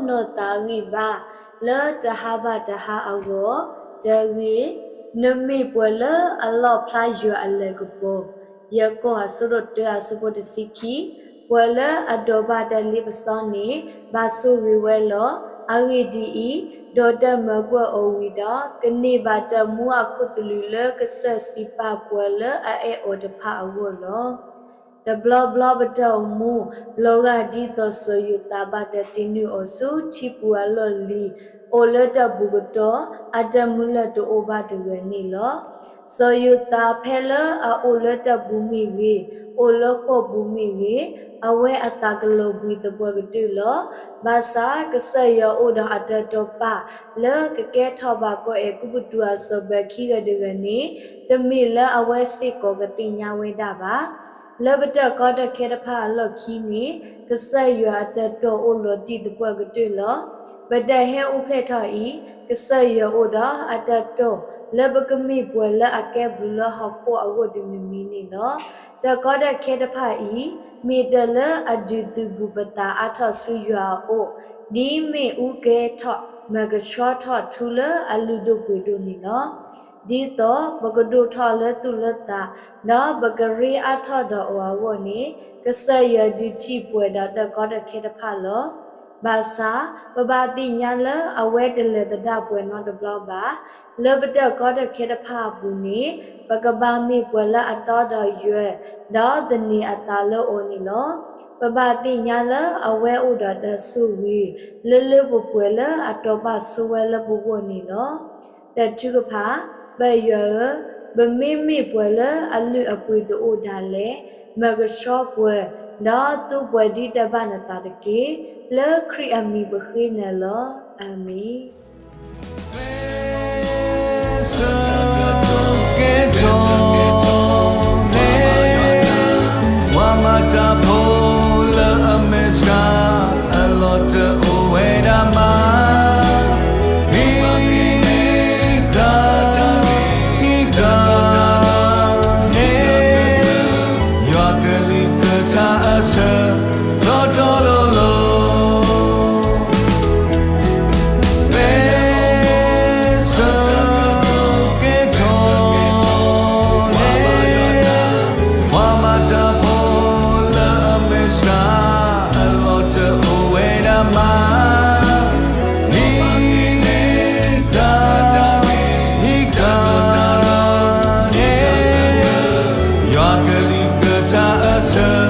နီၢ်သးဂံၢ်ဘါ လၢတဟါဘၣ်တဟါအဂီၢ်, တဂ့ၤ, နမ့ၢ်ပှၤလၢအလီၣ်ဖျါယွၤအလၤကပီၤ, ယဲၢ်ကီၢ်အဆၢဒိၣ်တၢအဆၢဖိတဆံခံ, ပှၤလၢအဒိးဘၣ်တၢ်လ့ပစီန့ၣ် ဘၣ်ဆိၣ်ဂ့ၤဝဲလီၤ. အဂ့ၢ်ဒ်အံၤ, ဒီးတၢ်မၢကွၢ်အီၤဝံၤဒီး ကန့ၢ်ဘၣ်တၢ်မူအခိၣ်သလုးလၢကစၢၢ်စံးပာ်ပှၤလၢအအဲၣ်အီၤတဖၣ်အဂီၢ်လီၤ. တဘျီဘျီပတၢ်အိၣ်မူ လီၤဂာ်ဒ်သိးစီၤယိၤသးဘၣ်တၢ်တ့နုာ်အီၤဆူထံပူၤအလီၢ်လံၤ, အိၣ်လၢတၢ်ပူၤကတီၢ်, အတၢ်မုၢ်လၢ်တအိၣ်ဘၣ်တဂၤန့ၣ်လီၤ. စီၤယိၤသးဖဲလၢအအိၣ်လၢတၢ်ပူၤမ့ၢ်ဂ့ၤ, အိၣ်လၢဃိာ်ပူၤမ့ၢ်ဂ့ၤ, အဝဲအသးကလီၤဘှံးသပှၢ်ကတၢၢ်လီၤ. ဘၣ်ဆၣ်ကစၢ်ယွၤအိၣ်ဒီးအတၢ်တိာ်ပာ် လၢကကဲထီၣ်ဘၣ်ကီးအဲၤကူပတူးအစီၤပၤခံဂၤတဂၤန့ၣ် တမ့ၢ်လၢအဝဲစ့ၢ်ကီးကသ့ၣ်ညါဝဲဒၣ်ဘၣ်. လၢပတၢ်ကီတၢ်ခဲတဖၣ်အလီၢ်ခံန့ၣ် ကစၢ်ယွၤအတၢ်တိာ်အိၣ်လီၤတံၢ်သပှၢ်ကတၢၢ်လီၤ. ပတၢ်ဟဲအိၣ်ဖျဲၣ်ထီၣ်အံၤ ကစၢ်ယွၤအိၣ်ဒီးအတၢ်တိာ် လၢပကမ့ၢ်ပှၤလၢအကဲဘျုးလၢဟီၣ်ခိၣ်အဂီၢ်တမံၤမံၤန့ၣ်လီၤ. တၢ်ကီတၢ်ခဲတဖၣ်အံၤ မ့ၢ်တၢ်လၢအဒုးသုးဘူးပသးအါထီၣ်ဆူယွၤအအိၣ်, ဒ်မ့ၣ်အူကဲထီၣ် မၤကဆှီထီၣ်ထူလၢအလုၢ်ဒိၣ်ပှ့ၤဒိၣ်န့ၣ်လီၤ. ဒ်သိးပကဒိၣ်ထီၣ်လၢသူၣ်လၢသး ဒီးပကရ့အါထီၣ်ဒီးအီၤအဂီၢ်န့ၣ် ကစၢ်ယွၤဒုးထံၣ်ပှဲၤဒီးတၢ်ကီတၢ်ခဲတဖၣ်လီၤ. ဘၣ်ဆၣ် ပဘၣ်သ့ၣ်ညါလၢအဝဲတလဲၤသဒၣ်ပှဲၤနီတဘျီဘၣ်. လၢပတၢ်ကီတၢ်ခဲတဖၣ်အပူၤန့ၣ် ပကဘၣ်မ့ၢ်ပှၤလၢအတီဒီးယွၤ ဒီးသန့ၤအသးလၢအီၤန့ၣ်လီၤ. ပဘၣ်သ့ၣ်ညါလၢအဝဲအိၣ်ဒီးတၢ်ဆိၣ်ဂ့ၤ လၢလၢပှဲၤပှဲၤလၢအတီၤပာ်ဆိဝဲလၢပဂီၢ်န့ၣ်လီၤ. တၢ်ထုကဖၣ်, ပၢ်ယွၤဧၢ, ပမ့မ့ၢ်ပှၤလၢအလုၢ်အပှ့ၤတအိၣ်ဒၣ်လဲာ်, မၤကဆှီပှၤ, ဒီးသူပှၤဒ်တၢ်ဘၣ်နသးတက့ၢ်. လၢခရံာ်အမံၤပဃ့နၤလီၤ. အၤမ့ၣ်. ကဲထီၣ်န့ၣ် ပှၤမၤတၢ်ဖိလၢအမ့ၢ်စှၤ အလီၢ်တအိၣ်ဝဲဒၣ်မး, မ့ၢ်ဃၣ် မ့ၢ်ဃၣ်န့ၣ် ယွၤကလုၢ်ကထါအဆၢ တီတီလိၤလိၤ ပစၢကဲထီၣ်န့ၣ် ပှၤမၤတၢ်ဖိလၢအမ့ၢ်စှၤ အလီၢ်တအိၣ်ဝဲဒၣ်မး, မ့ၢ်ဃၣ် မ့ၢ်ဃၣ်န့ၣ် ယွၤကလုၢ်ကထါအဆၢ